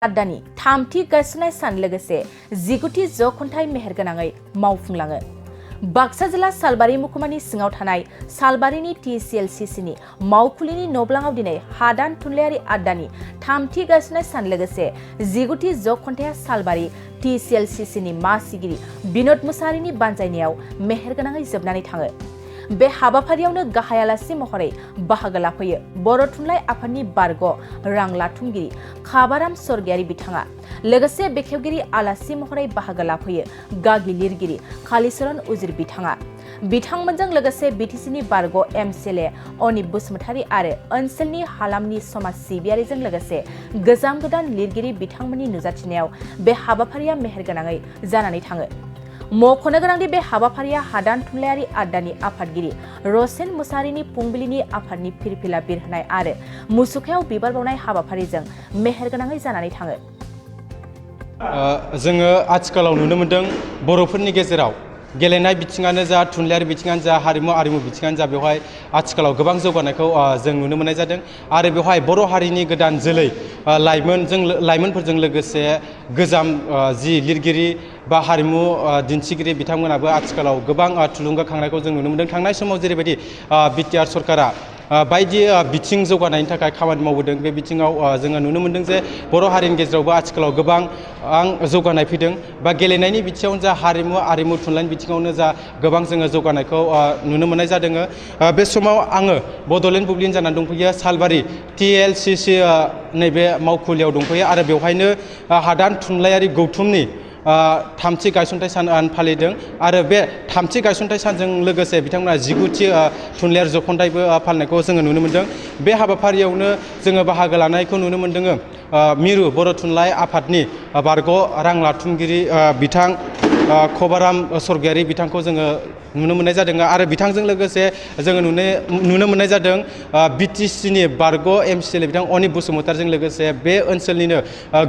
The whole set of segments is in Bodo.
आदानि थामथि गायसननाय सान लोगोसे 19थि जौखोन्दो मेहेरगोनाङै मावफुंलाङो। बाक्सा जिल्ला सालबारि महकुमानि सिङाव थानाय सालबारिनि TCLCCनि मावखुलिनि न'ब्लाङाव दिनै हादान थुनलाइयारि आदानि थामथि गायसननाय सान लोगोसे 19थि जौखोन्दोआ सालबारि TCLCCनि मासिगिरि बिनोद मुसाहारिनि बानजायनायाव मेहेरगोनाङै जोबनानै थाङो। बे हाबाफारियावनो गाहाय आलासि महरै बाहागो लाफैयो बर' थुनलाइ आफादनि बारग' रां लाथुमगिरि खाबाराम स्वर्गियारि बिथाङा। लोगोसे बेखेवगिरि आलासि महरै बाहागो लाफैयो गागि लिरगिरि कालीचरण उजिर बिथाङा। बिथांमोनजों लोगोसे BTCनि बारग' MCLA अनिप बसुमतारी आरो ओनसोलनि हालामनि समाज सिबियारिजों लोगोसे गोजाम गोदान लिरगिरि बिथांमोननि नुजाथिनायाव बे हाबाफारिया मेहेरगोनाङै जानानै थाङो। मख'नो गोनांदि बे हाबाफारिया हादान थुनलाइयारि आदानि आफादगिरि रसेन मुसाहारिनि फुंबिलिनि आफादनि फिरफिला बिरहोनाय आरो मुसुखायाव बिबार बावनाय हाबाफारिजों मेहेरगोनाङै जानानै थाङो। जोङो आथिखालाव नुनो मोनदों बर'फोरनि गेजेराव गेलेनाय बिथिङानो जा थुनलाइयारि बिथिङानो जा आरिमु बिथिङानो जा बेवहाय आथिखालाव गोबां जौगानायखौ जों नुनो मोननाय जादों आरो बेवहाय बर' हारिनि गोदान जोलै लाइमोनफोरजों लोगोसे गोजाम जि लिरगिरि बा हारिमु दिन्थिगिरि बिथांमोनाबो आथिखालाव गोबां थुलुंगाखांनायखौ जों नुनो मोनदों। थांनाय समाव जेरैबायदि BTR सरकारा बायदि बिथिं जौगानायनि थाखाय खामानि मावबोदों बे बिथिङाव जोङो नुनो मोनदों जे बर' हारिनि गेजेरावबो आथिखालाव गोबां जौगानाय फैदों बा गेलेनायनि बिथिङावनो जा आरिमु थुनलाइनि बिथिङावनो जा गोबां जोङो जौगानायखौ नुनो मोननाय जादों। बे समाव आङो बड'लेण्ड बुब्लिनि जानानै दंफैयो सालबारि TLCC नैबे मावखुलियाव दंफैयो आरो बेवहायनो हादान थुनलाइयारि गौथुमनि थामथि गायसनथाइ सान फालिदों आरो बे थामथि गायसनथाइ सानजों लोगोसे बिथांमोना 19थि थुनलाइयारि जौखोन्दोबो फालिनायखौ जोङो नुनो मोनदों। बे हाबाफारियावनो जोङो बाहागो लानायखौ नुनो मोनदों। मिरु बर' थुनलाइ आफादनि बारग' रां लाथुमगिरि बिथां खबाराम स्वर्गियारि बिथांखौ जोङो नुनो मोननाय जादों आरो बिथांजों लोगोसे जोङो नुनो मोननाय जादों BTCनि बारग' MCLA बिथां अनिप बसुमतारीजों लोगोसे बे ओनसोलनिनो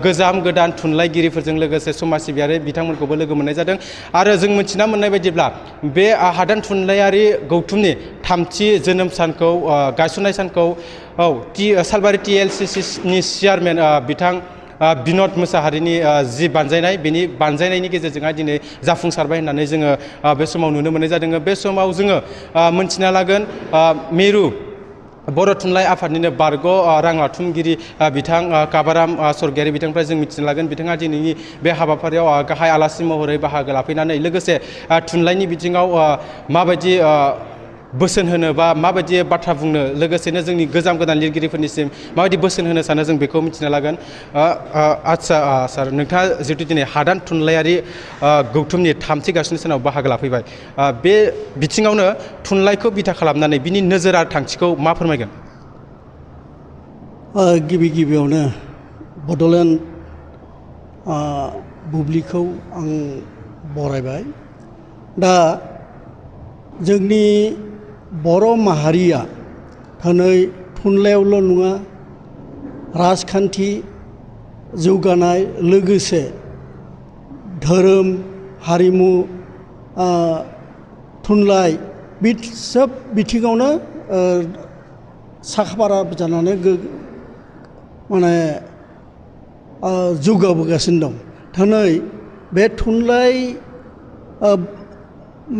गोजाम गोदान थुनलाइगिरिफोरजों लोगोसे समाज सिबियारि बिथांमोनखौबो लोगो मोननाय जादों आरो जों मिथिना मोननाय बायदिब्ला बे हादान थुनलाइयारि गौथुमनि थामथि जोनोम सानखौ गायसननाय सानखौ सालबारि TLCCनि चेयारमेन बिथां बिनोद मुसाहारिनि जि बानजायनाय बेनि बानजायनायनि गेजेरजोंहाय दिनै जाफुंसारबाय होननानै जोङो बे समाव नुनो मोननाय जादों। बे समाव जोङो मोनथिना लागोन मिरु बर' थुनलाइ आफादनिनो बारग' रां लाथुमगिरि बिथां काबाराम स्वर्गियारि बिथांनिफ्राय जों मिथिनो लागोन बिथाङा दिनैनि बे हाबाफारियाव गाहाय आलासि महरै बाहागो लाफैनानै लोगोसे थुनलाइनि बिथिङाव माबायदि बोसोन होनो बा माबायदि बाथ्रा बुंनो लोगोसेनो जोंनि गोजाम गोदान लिरगिरिफोरनिसिम माबायदि बोसोन होनो सानो जों बेखौ मिथिनो लागोन। आदसा सार नोंथाङा जिहेतु दिनै हादान थुनलाइयारि गौथुमनि थामथि गायसननाय सानाव बाहागो लाफैबाय बे बिथिङावनो थुनलाइखौ बिथा खालामनानै बिनि नोजोर आरो थांखिखौ मा फोरमायगोन? गिबियावनो बड'लेण्ड बुब्लिखौ आं बरायबाय। दा जोंनि बर' माहारिया दिनै थुनलाइयावल' नङा राजखान्थि जौगानाय लोगोसे धोरोम हारिमु थुनलाइ सोब बिथिङावनो साखाफारा जानानै माने जौगाबोगासिनो दं। दिनै बे थुनलाइ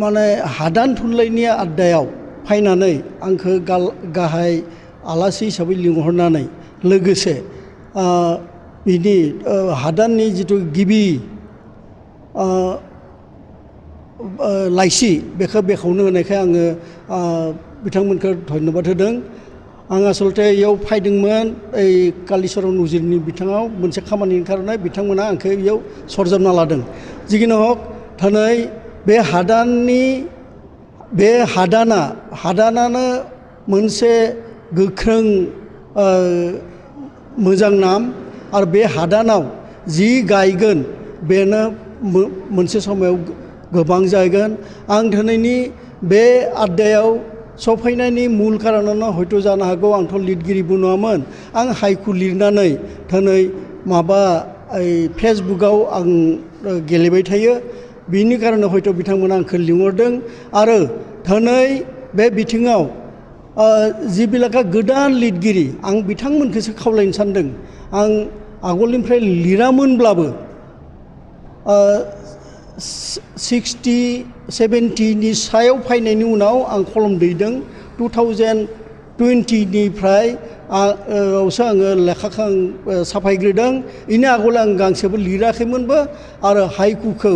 माने हादान थुनलाइनि आयदायाव फैनानै आंखौ गाहाय आलासि हिसाबै लिंहरनानै लोगोसे बिनि हादाननि जिथु गिबि लाइसि बेखौ बेखेवनो होनायखाय आङो बिथांमोनखौ धन्यबाद होदों। आं आसलथे इयाव फैदोंमोन कालीचरण उजिरनि बिथाङाव मोनसे खामानिनि खारनै बिथांमोना आंखौ इयाव सरजाबना लादों। जिखिनि हक दिनै बे हादानानो मोनसे गोख्रों मोजां नाम आरो बे हादानाव जि गायगोन बेनो मोनसे समाव गोबां जागोन। आं दिनैनि बे आयदायाव सफैनायनि मुल कारनानो हयथ' जानो हागौ आंथ' लिरगिरिबो नङामोन। आं हाइकु लिरनानै दिनै फेसबुकआव आं गेलेबाय थायो। बिनि कारणे हयथ' बिथांमोना आंखौ लिंहरदों आरो दिनै बे बिथिङाव जिबिलाका गोदान लिरगिरि आं बिथांमोनखौसो खावलायनो सानदों। आं आगोलनिफ्राय लिरामोनब्लाबो 60 70नि सायाव फैनायनि उनाव आं कलम दैदों 2020निफ्राय आवसो आङो लेखाखौ आं साफायग्रोदों इनि आगोल आं गांसेबो लिराखैमोनबो आरो हाइकुखौ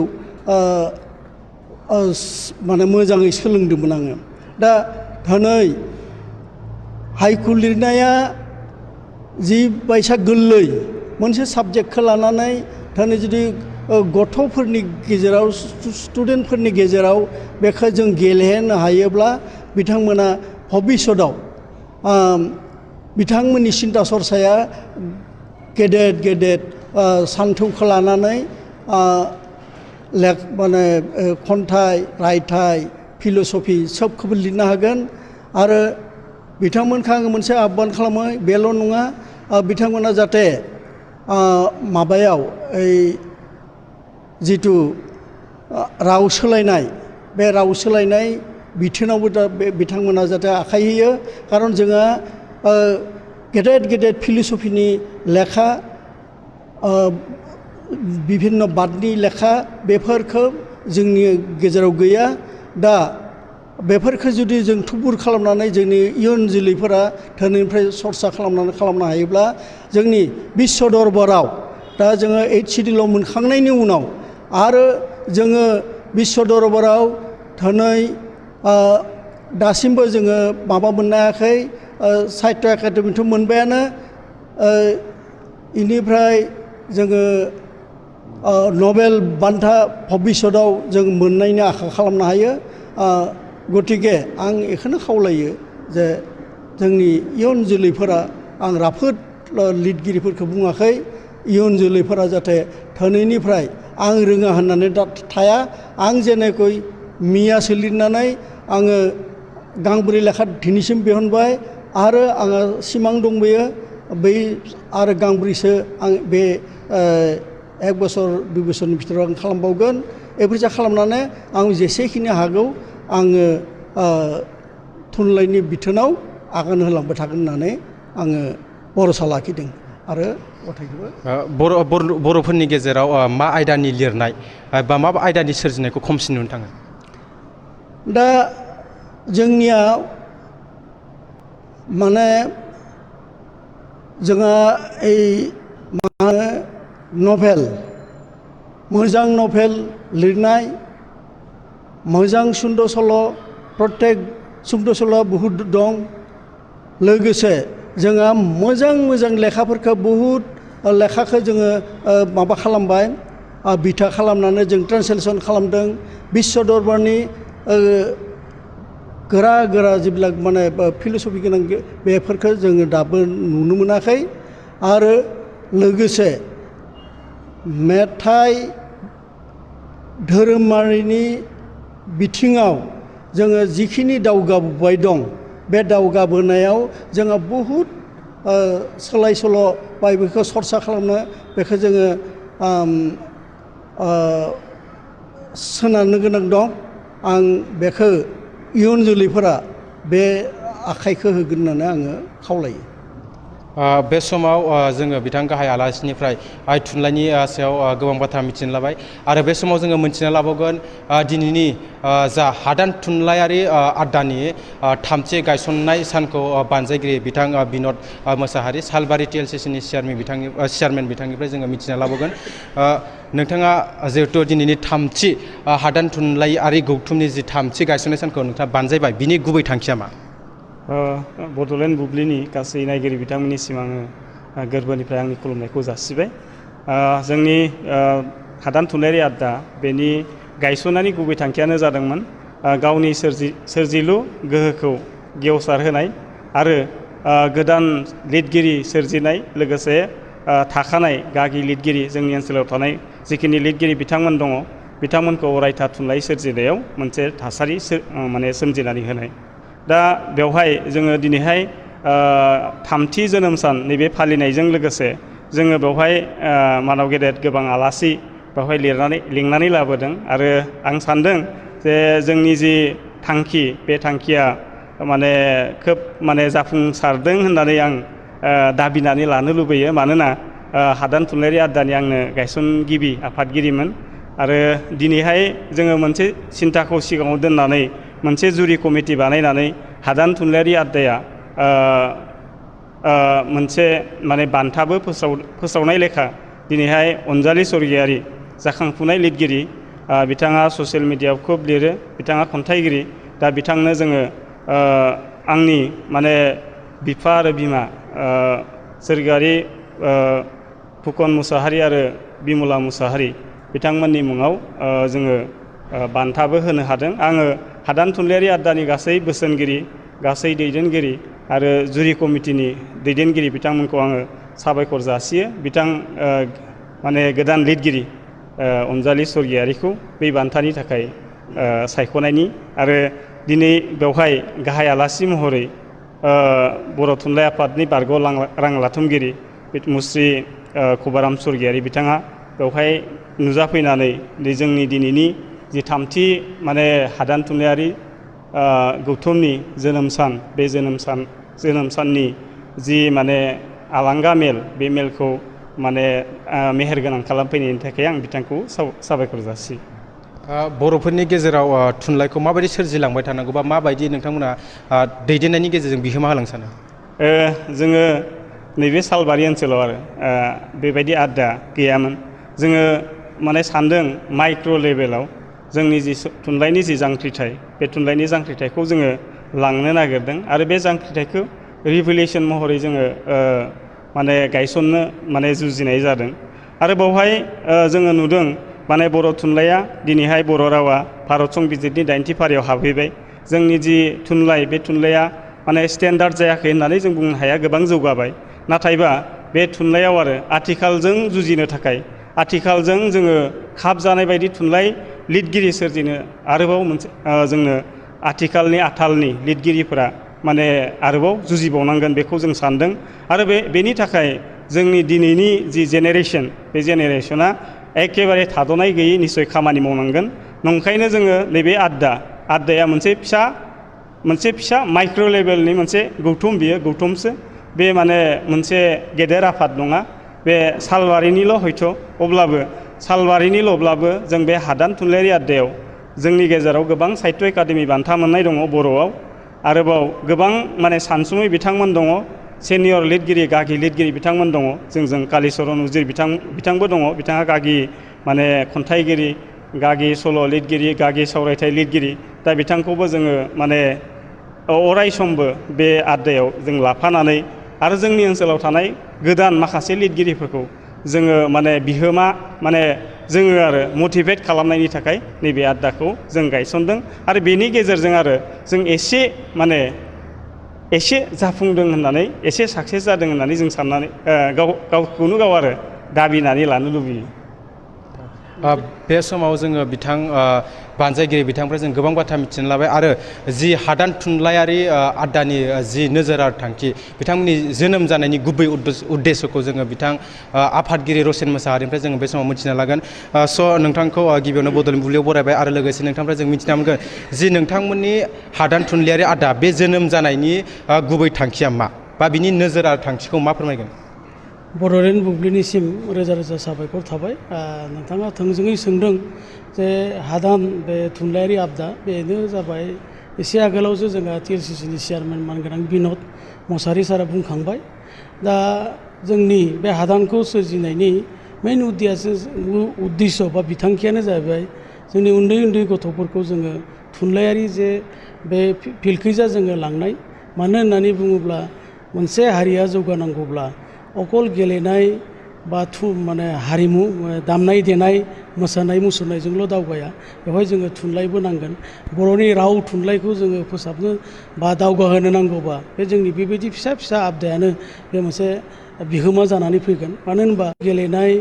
माने मोजाङै सोलोंदोंमोन आङो दा दिनै हाइकु लिरनाया जि बायसा गोरलै मोनसे साबजेक्टखौ लानानै दिनै जुदि गथ'फोरनि गेजेराव स्टुडेन्टफोरनि गेजेराव बेखौ जों गेलेहोनो हायोब्ला बिथांमोना भबिष्यतआव बिथांमोननि सिन्ता सरसाया गेदेर गेदेर सान्थौखौ लानानै माने खन्थाइ रायथाइ फिल'सफि सोबखौबो लिरनो हागोन आरो बिथांमोनखौ आङो मोनसे आह्वान खालामो बेल' नङा बिथांमोना जाहाथे माबायाव ओइ जिथु राव सोलायनाय बे राव सोलायनाय बिथोनावबो दा बे बिथांमोना जाहाथे आखाइ होयो खारन जोंहा गेदेर गेदेर फिल'सफिनि लेखा बिभिन्न बादनि लेखा बेफोरखौ जोंनि गेजेराव गैया दा बेफोरखौ जुदि जों थुबुर खालामनानै जोंनि इयुन जोलैफोरा दिनैनिफ्राय सरसा खालामनो हायोब्ला जोंनि बिश्व दरबाराव दा जोङो 8 सिडिउल मोनखांनायनि उनाव आरो जोङो बिश्व दरबाराव दिनै दासिमबो जोङो माबा मोननो हायाखै साहित्य एकाडेमिथ' मोनबायानो इनिफ्राय जोङो नबेल बान्था भबिष्यतआव जों मोननायनि आखा खालामनो हायो गतिके आं बेखौनो खावलायो जे जोंनि इयुन जोलैफोरा आं राफोद लिरगिरिफोरखौ बुङाखै इयुन जोलैफोरा जाहाथे दिनैनिफ्राय आं रोङा होननानै थाया आं जेनेकै मियासो लिरनानै आङो गांब्रै लेखा दिनैसिम दिहुनबाय आरो आंहा सिमां दंबोयो बै आरो गांब्रैसो आं बे 1 बोसोर 2 बोसोरनि भितराव आं खालामबावगोन बेफोरजा खालामनानै आं जेसेखिनि हागौ आङो थुनलाइनि बिथोनाव आगान होलांबाय थागोन होननानै आङो भरसा लाखिदों आरो गथायखौबो बर'फोरनि गेजेराव मा आयदानि लिरनाय बा मा आयदानि सोरजिनायखौ खमसिन नुनो थाङो दा जोंनिया माने जोंहा ओइ मा होनो नभेल मोजां नभेल लिरनाय मोजां सुंद' सल' प्रत्येक सुंद' सल'आ बहुद दं लोगोसे जोंहा मोजां मोजां लेखाफोरखौ बहुद लेखाखौ जोङो माबा खालामबाय बिथा खालामनानै जों ट्रान्सलेसन खालामदों बिश्व दरबारनि गोरा गोरा जिবিলাক माने फिल'सफि गोनां बेफोरखौ जोङो दाबो नुनो मोनाखै आरो लोगोसे मेथाइ धोरोमारिनि बिथिङाव जोङो जिखिनि दावगाबोबाय दं बे दावगाबोनायाव जोंहा बहुद सोलाय सोल' बा बेखौ सरसा खालामनो बेखौ जोङो सोनारनो गोनां दं आं बेखौ इयुन जोलैफोरा बे आखाइखौ होगोन होननानै आङो खावलायो बे समाव जोङो बिथां गाहाय आलासिनिफ्राय थुनलाइनि सायाव गोबां बाथ्रा मिथिनो लाबाय आरो बे समाव जोङो मिथिनो लाबावगोन दिनैनि जा हादान थुनलाइयारि आदानि थामथि गायसननाय सानखौ बानजायगिरि बिथां बिनद मोसाहारि सालबारि TLCCनि चेयारमेन बिथांनिफ्राय जोङो मिथिनो लाबावगोन नोंथाङा जिहेथु दिनैनि थामथि हादान थुनलाइयारि गौथुमनि जि थामथि गायसननाय सानखौ नोंथाङा बानजायबाय बिनि गुबै थांखिया मा बड'लेण्ड बुब्लिनि गासै नायगिरि बिथांमोननिसिम आङो गोरबोनिफ्राय आंनि खुलुमनायखौ जासिबाय जोंनि हादान थुनलाइयारि आदा बेनि गायसननायनि गुबै थांखियानो जादोंमोन गावनि सोरजिलु गोहोखौ गेवसार होनाय आरो गोदान लिरगिरि सोरजिनाय लोगोसे थाखानाय गागि लिरगिरि जोंनि ओनसोलाव थानाय जिखिनि लिरगिरि बिथांमोन दङ बिथांमोनखौ अरायथा थुनलाइ सोरजिनायाव मोनसे थासारि माने सोमजिनानै होनाय दा बेवहाय जोङो दिनैहाय थामथि जोनोम सान नैबे फालिनायजों लोगोसे जोङो बेवहाय मानव गेदेर गोबां आलासि बेवहाय लिंनानै लाबोदों आरो आं सान्दों जे जोंनि जि थांखि बे थांखिया माने खोब माने जाफुंसारदों होननानै आं दाबिनानै लानो लुबैयो मानोना हादान थुनलाइयारि आदानि आंनो गायसनगिरि आफादगिरिमोन आरो दिनैहाय जोङो मोनसे सिन्थाखौ सिगाङाव दोननानै मोनसे जुरि कमिटि बानायनानै हादान थुनलाइयारि आदाया मोनसे माने बान्थाबो फोसावनाय लेखा दिनैहाय अनजालि स्वर्गियारि जाखांफुनाय लिरगिरि बिथाङा ससियेल मिडियायाव खोब लिरो बिथाङा खन्थाइगिरि दा बिथांनो जोङो आंनि माने बिफा आरो बिमा सोरगोयारि फुकन मुसाहारि आरो बिमला मुसाहारि बिथांमोननि मुङाव जोङो बान्थाबो होनो हादों। आङो हादान थुनलाइयारि आदानि गासै बोसोनगिरि गासै दैदेनगिरि आरो जुरि कमिटिनि दैदेनगिरि बिथांमोनखौ आङो साबायखर जासियो। बिथां माने गोदान लिरगिरि अनजालि स्वर्गियारिखौ बै बान्थानि थाखाय सायख'नायनि आरो दिनै बेवहाय गाहाय आलासि महरै बर' थुनलाइ आफादनि बारग' रां लाथुमगिरि मुस्रि खबाराम स्वर्गियारि बिथाङा बेवहाय नुजाफैनानै जोंनि दिनैनि जि थामथि माने हादान थुनलाइयारि गौथुमनि जोनोम सान बे जोनोम साननि जि माने आलांगा मेल बे मेलखौ माने मेहेरगोनां खालामफैनायनि थाखाय आं बिथांखौ साबायखर जासियो। बर'फोरनि गेजेराव थुनलाइखौ माबायदि सोरजिलांबाय थानांगौ बा माबायदि नोंथांमोना दैदेननायनि गेजेरजों बिहोमा होलांनो सानो? जोङो नैबे सालबारि ओनसोलाव आरो बेबायदि आदा गैयामोन। जोङो माने सान्दों माइक्र' लेभेलाव जोंनि जि थुनलाइनि जि जांख्रिथाय बे थुनलाइनि जांख्रिथायखौ जोङो लांनो नागिरदों आरो बे जांख्रिथायखौ रिभलिउसन महरै जोङो माने गायसननो माने जुजिनाय जादों आरो बेवहाय जोङो नुदों माने बर' थुनलाइया दिनैहाय बर' रावा भारत संबिजिरनि 90थि फारियाव हाबहैबाय। जोंनि जि थुनलाइ बे थुनलाइया माने स्टेन्डार्ड जायाखै होननानै जों बुंनो हाया, गोबां जौगाबाय। नाथायबा बे थुनलाइयाव आरो आथिखालजों जुजिनो थाखाय आथिखालजों जोङो खाब जानाय बायदि थुनलाइ लिरगिरि सोरजिनो आरोबाव मोनसे जोंनो आथिखालनि आथालनि लिरगिरिफोरा माने आरोबाव जुजिबावनांगोन बेखौ जों सानदों आरो बेनि थाखाय जोंनि दिनैनि जि जेनेरेसन बे जेनेरेसना एखेबारे थाद'नाय गैयै निस्सय खामानि मावनांगोन। नंखायनो जोङो नैबे आदाया मोनसे फिसा माइक्र' लेभेलनि मोनसे गौथुम, बियो गौथुमसो, बे माने मोनसे गेदेर आफाद नङा, बे सालबारिनिल' हयथ', अब्लाबो सालबारिनिल'ब्लाबो जों बे हादान थुनलाइयारि आदायाव जोंनि गेजेराव गोबां साहित्य एकाडेमि बान्था मोननाय दङ बर'आव, आरोबाव गोबां माने सानसुमै बिथांमोन दङ, सेनियर लिरगिरि गागि लिरगिरि बिथांमोन दङ, जोंजों कालिचरन उजिर बिथांबो दङ, बिथाङा गागि माने खन्थाइगिरि, गागि सल' लिरगिरि, गागि सावरायथाइ लिरगिरि। दा बिथांखौबो जोङो माने अराय समबो बे आदायाव जों लाफानानै आरो जोंनि ओनसोलाव थानाय गोदान माखासे लिरगिरिफोरखौ जोङो माने बिहोमा माने जोङो आरो मटिभेट खालामनायनि थाखाय नैबे आदाखौ जों गायसनदों आरो बेनि गेजेरजों आरो जों एसे जाफुंदों होननानै, एसे साक्सेस जादों होननानै जों साननानै गावखौनो गाव आरो दाबिनानै लानो लुबैयो। बे समाव जोङो बिथां बानजायगिरि बिथांनिफ्राय जों गोबां बाथ्रा मिथिनो लाबाय आरो जि हादान थुनलाइयारि आदानि जि नोजोर आरो थांखि, बिथांमोननि जोनोम जानायनि गुबै उद्देश्यखौ जोङो बिथां आफादगिरि रसेन मोसाहारिनिफ्राय जोङो बे समाव मिथिनो लागोन। स' नोंथांखौ गिबियावनो बड'लेण्ड बुब्लियाव बरायबाय आरो लोगोसे नोंथांनिफ्राय जों मिथिना मोनगोन जि नोंथांमोननि हादान थुनलाइयारि आदा बे जोनोम जानायनि गुबै थांखिया मा बा बिनि नोजोर आरो थांखिखौ मा फोरमायगोन? बड'लेण्ड बुब्लिनिसिम रोजा रोजा साबायखर थाबाय। नोंथाङा थोंजोङै सोंदों जे हादान बे थुनलाइयारि आबदा बेनो जाबाय, एसे आगोलावसो जोंहा TLCCनि चेयारमेन मानगोनां बिन'द मसाहारि सारा बुंखांबाय। दा जोंनि बे हादानखौ सोरजिनायनि मेन उद्देश्य बा बिथांखियानो जाहैबाय जोंनि उन्दै उन्दै गथ'फोरखौ जोङो थुनलाइयारि जे बे फिल्डखैजा जोङो लांनाय। मानो होननानै बुङोब्ला मोनसे हारिया जौगानांगौब्ला अकल गेलेनाय बा माने हारिमु दामनाय देनाय मोसानाय मुसुरनायजोंल' दावगाया, बेवहाय जोङो थुनलाइबो नांगोन। बर'नि राव थुनलाइखौ जोङो फोसाबनो बा दावगाहोनो नांगौबा बे जोंनि बेबायदि फिसा फिसा आबदायानो बे मोनसे बिहोमा जानानै फैगोन। मानो होनबा गेलेनाय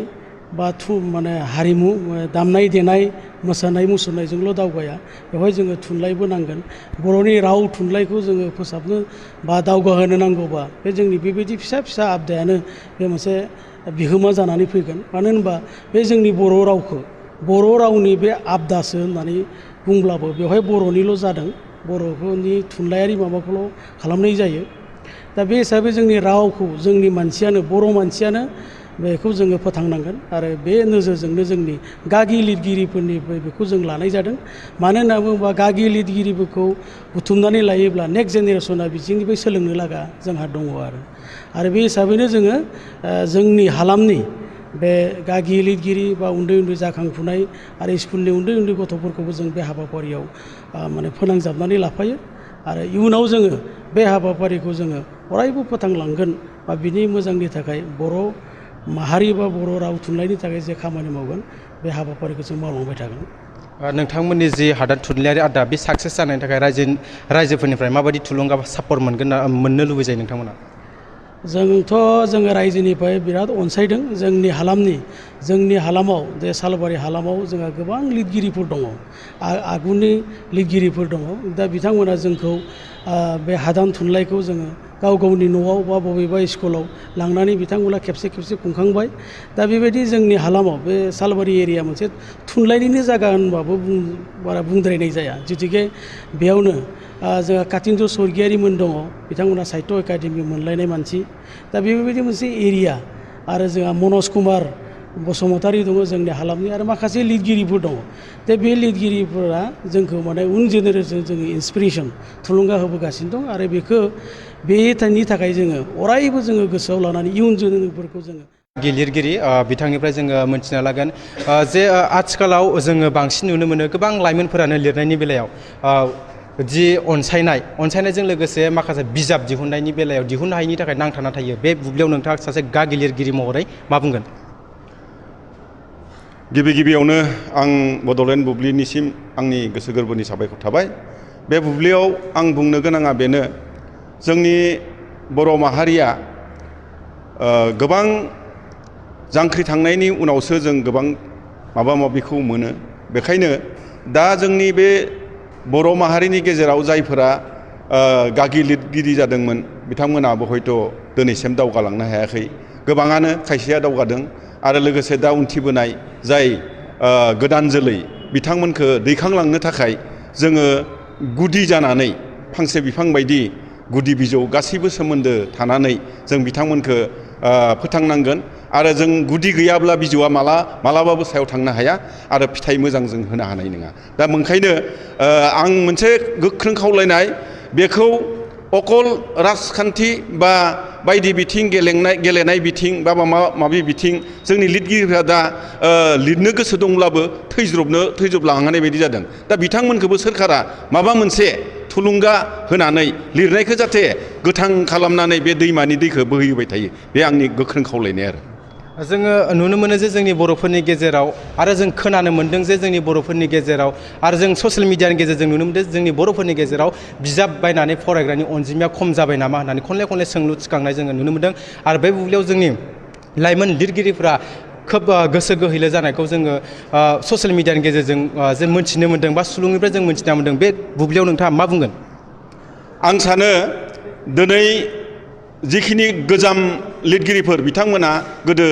बा माने हारिमु दामनाय देनाय मोसानाय मुसुरनायजोंल' दावगाया, बेवहाय जोङो थुनलाइबो नांगोन। बर'नि राव थुनलाइखौ जोङो फोसाबनो बा दावगाहोनो नांगौबा बे जोंनि बेबायदि फिसा फिसा आबदायानो बे मोनसे बिहोमा जानानै फैगोन। मानो होनबा बे जोंनि बर' रावखौ, बर' रावनि बे आबदासो होननानै बुंब्लाबो बेवहाय बर'निल' जादों, बर'फोरनि थुनलाइयारि माबाखौल' खालामनाय जायो। दा बे हिसाबै जोंनि रावखौ जोंनि मानसियानो, बर' मानसियानो बेखौ जोङो फोथांनांगोन आरो बे नोजोरजोंनो जोंनि गागि लिरगिरिफोरनिफ्राय बेखौ जों लानाय जादों। मानो होनना बुङोबा गागि लिरगिरिफोरखौ बुथुमनानै लायोब्ला नेक्स्ट जेनेरेसना बिथिंनिफ्राय सोलोंनो लागा जोंहा दङ आरो बे हिसाबैनो जोङो जोंनि हालामनि बे गागि लिरगिरि बा उन्दै उन्दै जाखांफुनाय आरो स्कुलनि उन्दै उन्दै गथ'फोरखौबो जों बे हाबाफारियाव माने फोनांजाबनानै लाफायो आरो इयुनाव जोङो बे हाबाफारिखौ जोङो अरायबो फोथांलांगोन बा बिनि मोजांनि थाखाय बर' माहारि बा बर' राव थुनलाइनि थाखाय जे खामानि मावगोन बे हाबाफारिखौ जों मावलांबाय थागोन। नोंथांमोननि जि हादान थुनलाइयारि आददा बे साक्सेस जानायनि थाखाय रायजोफोरनिफ्राय माबायदि थुलुंगा बा सापर्ट मोननो लुबैजायो नोंथांमोना? जोङो रायजोनिफ्राय बिराद अनसायदों। जोंनि हालामाव जे सालबारि हालामाव जोंहा गोबां लिरगिरिफोर दङ, आगुनि लिरगिरिफोर दङ। दा बिथांमोना जोंखौ बे हादान थुनलाइखौ जोङो गाव गावनि न'आव बा बबेबा स्कुलाव लांनानै बिथांमोना खेबसे खुंखांबाय। दा बेबायदि जोंनि हालामाव बे सालबारि एरिया मोनसे थुनलाइनिनो जायगा होनबाबो बारा बुंद्रायनाय जाया। जिहेतुके बेयावनो जोंहा कातिन्द्र स्वर्गियारिमोन दङ, बिथांमोना साहित्य एकाडेमि मोनलायनाय मानसि। दा बेबायदि मोनसे एरिया आरो जोंहा मनज कुमार बसुमतारी दङ जोंनि हालामनि आरो माखासे लिरगिरिफोर दङ। दा बे लिरगिरिफोरा जोंखौ माने उन जेनेरेसन जोङो इन्सपिरेसन थुलुंगा होबोगासिनो दं आरो बेनि थाखाय जोङो अरायबो जोङो गोसोआव लानानै इयुन जोलैफोरखौ जोङो लिरगिरि बिथांनिफ्राय जोङो मोनथिना लागोन जे आथिखालाव जोङो बांसिन नुनो मोनो गोबां लाइमोनफोरानो लिरनायनि बेलायाव जि अनसायनायजों लोगोसे माखासे बिजाब दिहुननायनि बेलायाव दिहुननो हायिनि थाखाय नांथाना थायो। बे बुब्लियाव नोंथाङा सासे गागि लिरगिरि महरै मा बुंगोन? गिबियावनो आं बड'लेण्ड बुब्लिनिसिम आंनि गोसो गोरबोनि साबायखर थाबाय। बे बुब्लियाव आं बुंनो गोनाङा बेनो, जोंनि बर' माहारिया गोबां जांख्रिखांनायनि उनावसो जों गोबां माबा माबिखौ मोनो। बेखायनो दा जोंनि बे बर' माहारिनि गेजेराव जायफोरा गागि लिरगिरि जादोंमोन बिथांमोनाबो हयथ' दिनैसिम दावगालांनो हायाखै। गोबाङानो खायसेया दावगादों आरो लोगोसे दा उनथिबोनाय जाय गोदान जोलै बिथांमोनखौ दैखांलांनो थाखाय जोङो गुदि जानानै फांसे बिफां बायदि गुदि बिजौ गासैबो सोमोन्दो थानानै जों बिथांमोनखौ फोथांनांगोन आरो जों गुदि गैयाब्ला बिजौआ मालाबाबो सायाव थांनो हाया आरो फिथाइ मोजां जों होनो हानाय नङा। दा ओंखायनो आं मोनसे गोख्रों खावलायनाय, बेखौ अकल राजखान्थि बा बायदि बिथिं गेलेनाय बिथिं बा माबि बिथिं जोंनि लिरगिरिफ्रा दा लिरनो गोसो दंब्लाबो थैज्रबलांनाय बायदि जादों। दा बिथांमोनखौबो सोरखारा माबा मोनसे थुलुंगा होनानै लिरनायखौ जाहाथे गोथां खालामनानै बे दैमानि दैखौ बोहैहोबाय थायो, बे आंनि गोख्रों खावलायनाय आरो। जोङो नुनो मोनो जे जोंनि बर'फोरनि गेजेराव आरो जों खोनानो मोन्दों जे जोंनि बर'फोरनि गेजेराव आरो जों ससियेल मिडियानि गेजेरजों नुनो मोन्दों जोंनि बर'फोरनि गेजेराव बिजाब बायनानै फरायग्रानि अनजिमाया खम जाबाय नामा होननानै खनले सोंलु थिखांनाय जोङो नुनो मोन्दों। आरो बे बुब्लियाव जोंनि लाइमोन लिरगिरिफ्रा खोब गोसो गोहैले जानायखौ जोङो ससियेल मिडियानि गेजेरजों जे मोनथिनो मोन्दों बा सुलुंनिफ्राय जों मोनथिना मोन्दों। बे बुब्लियाव नोंथाङा मा बुंगोन? आं सानो दिनै जिखिनि गोजाम लिरगिरिफोर बिथांमोना गोदो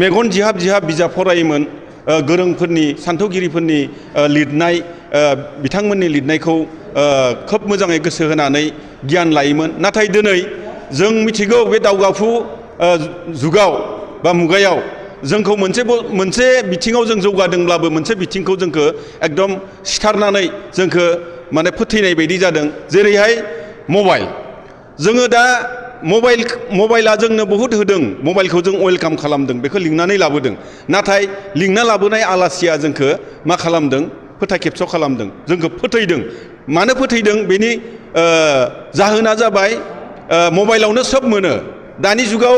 मेगन जिहाब बिजाब फरायोमोन, गोरोंफोरनि सान्थौगिरिफोरनि लिरनाय बिथांमोननि लिरनायखौ खोब मोजाङै गोसो होनानै गियान लायोमोन। नाथाय दिनै जों मिथिगौ बे दावगाफु जुगाव बा मुगायाव जोंखौ मोनसे बिथिङाव जों जौगादोंब्लाबो मोनसे बिथिंखौ जोंखौ एकदम सिथारनानै जोंखौ माने फोथैनाय बायदि जादों। जेरैहाय मबाइल, जोङो दा मबाइला जोंनो बहुद होदों, मबाइलखौ जों वेलकाम खालामदों, बेखौ लिंनानै लाबोदों। नाथाय लिंना लाबोनाय आलासिया जोंखौ मा खालामदों? फोथा खेबस' खालामदों, जोंखौ फोथैदों। मानो फोथैदों? बेनि जाहोना जाबाय मबाइलावनो सोब मोनो। दानि जुगाव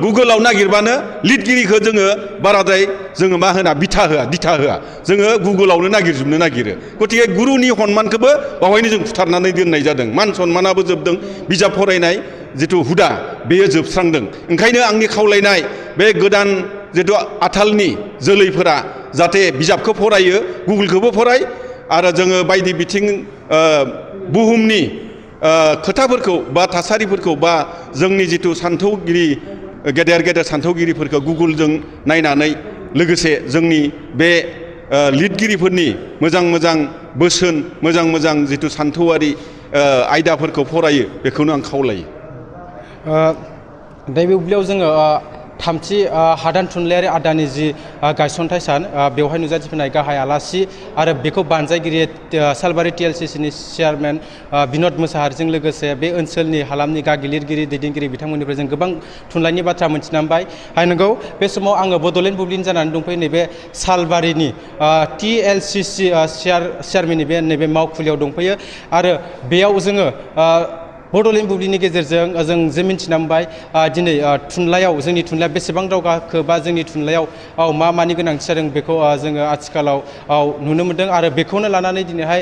गुगोलाव नागिरबानो लिरगिरिखौ जोङो बाराद्राय जोङो मा होना दिथा होआ, जोङो गुगोलावनो नागिरजोबनो नागिरो। गतिके गुरुनि सन्मानखौबो बावहायनो जों फुथारनानै दोननाय जादों। मान सन्मानाबो जोबदों, बिजाब फरायनाय जिथु हुदा बेयो जोबस्रांदों। ओंखायनो आंनि खावलायनाय, बे गोदान जिथु आथालनि जोलैफोरा जाहाथे बिजाबखौ फरायो, गुगोलखौबो फराय आरो जोङो बायदि बिथिं बुहुमनि खोथाफोरखौ बा थासारिफोरखौ बा जोंनि जिथु सान्थौगिरि गेदेर सान्थौगिरिफोरखौ गुगोलजों नायनानै लोगोसे जोंनि बे लिरगिरिफोरनि मोजां बोसोन, मोजां जिथु सान्थौआरि आयदाफोरखौ फरायो, बेखौनो आं खावलायो। दा बे बुब्लियाव जोङो थामथि हादान थुनलाइयारि आदानि जि गायसनथाइ सान बेवहाय नुजाथिफैनाय गाहाय आलासि आरो बेखौ बानजायगिरि सालबारि TLCCनि चेयारमेन बिनद मोसाहारिजों लोगोसे बे ओनसोलनि हालामनि गागि लिरगिरि दैदेनगिरि बिथांमोननिफ्राय जों गोबां थुनलाइनि बाथ्रा मोनथिना मोनबाय। नंगौ बे समाव आङो बड'लेण्ड बुब्लिनि जानानै दंफैयो नैबे सालबारिनि TLCC चेयारमेननि नैबे मावखुलियाव दंफैयो आरो बेयाव जोङो बड'लेण्ड बुब्लिनि गेजेरजों जों जे मिन्थिना मोनबाय दिनै थुनलाइयाव जोंनि थुनलाइया बेसेबां दावगाखो बा जोंनि थुनलाइयाव मा मानि गोनांथि जादों बेखौ जोङो आथिखालाव नुनो मोनदों आरो बेखौनो लानानै दिनैहाय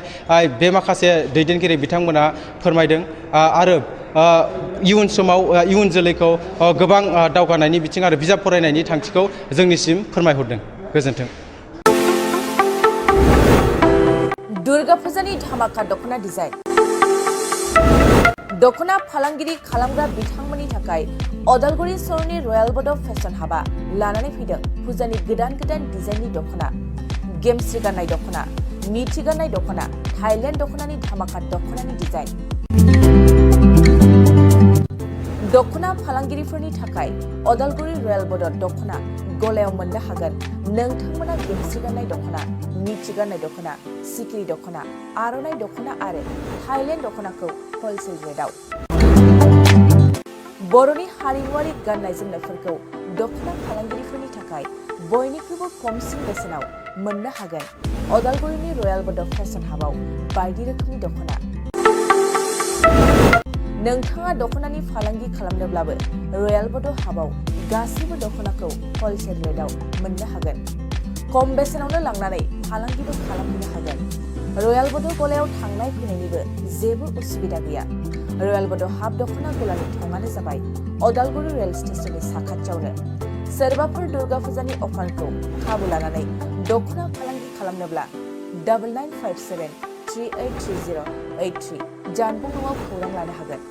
बे माखासे दैदेनगिरि बिथांमोना फोरमायदों आरो इयुन समाव इयुन जोलैखौ गोबां दावगानायनि बिथिं आरो बिजाब फरायनायनि थांखिखौ जोंनिसिम फोरमायहरदों। गोजोन्थों। दुर्गा फुजानि धामाका दख'ना डिजाइन दख'ना फालांगिरि खालामग्रा बिथांमोननि थाखाय अदालगुरि सहरनि रयेल बड' फेशन हाबा लानानै फैदों फुजानि गोदान गोदान डिजाइननि दख'ना गेमस्रि गाननाय दख'ना मिथि गाननाय दख'ना थाइलेण्ड दख'नानि धामाका दख'नानि डिजाइन दख'ना फालांगिरिफोरनि थाखाय अदालगुरि रयेल बड' दख'ना गलायाव मोननो हागोन नोंथांमोना गेमस्रि गाननाय दख'ना मिथि गाननाय दख'ना सिखिरि दख'ना आर'नाइ दख'ना आरो थाइलेण्ड दख'नाखौ हलसेल रेटआव बर'नि हारिमुआरि गाननाय जोमनायफोरखौ दख'ना फालांगिरिफोरनि थाखाय बयनिख्रुइबो खमसिन बेसेनाव मोननो हागोन अदालगुरिनि रयेल बड' फेशन हाबाव बायदि रोखोमनि दख'ना नोंथाङा दख'नानि फालांगि खालामनोब्लाबो रयेल बड' हाबाव गासैबो दख'नाखौ हलसेल रेटआव मोननो हागोन खम बेसेनावनो लांनानै फालांगिबो खालामनो हागोन रयेल बड' गलायाव थांनाय फैनायनिबो जेबो उसुबिदा गैया रयेल बड' हाब दख'ना गलानि थंआनो जाबाय अदालगुरि रेल स्टेशननि साखाथियावनो सोरबाफोर दुर्गा फुजानि अफारखौ खाबु लानानै दख'ना फालांगि खालामनोब्ला 9957383083 जानबुं न'आव खौरां लानो हागोन।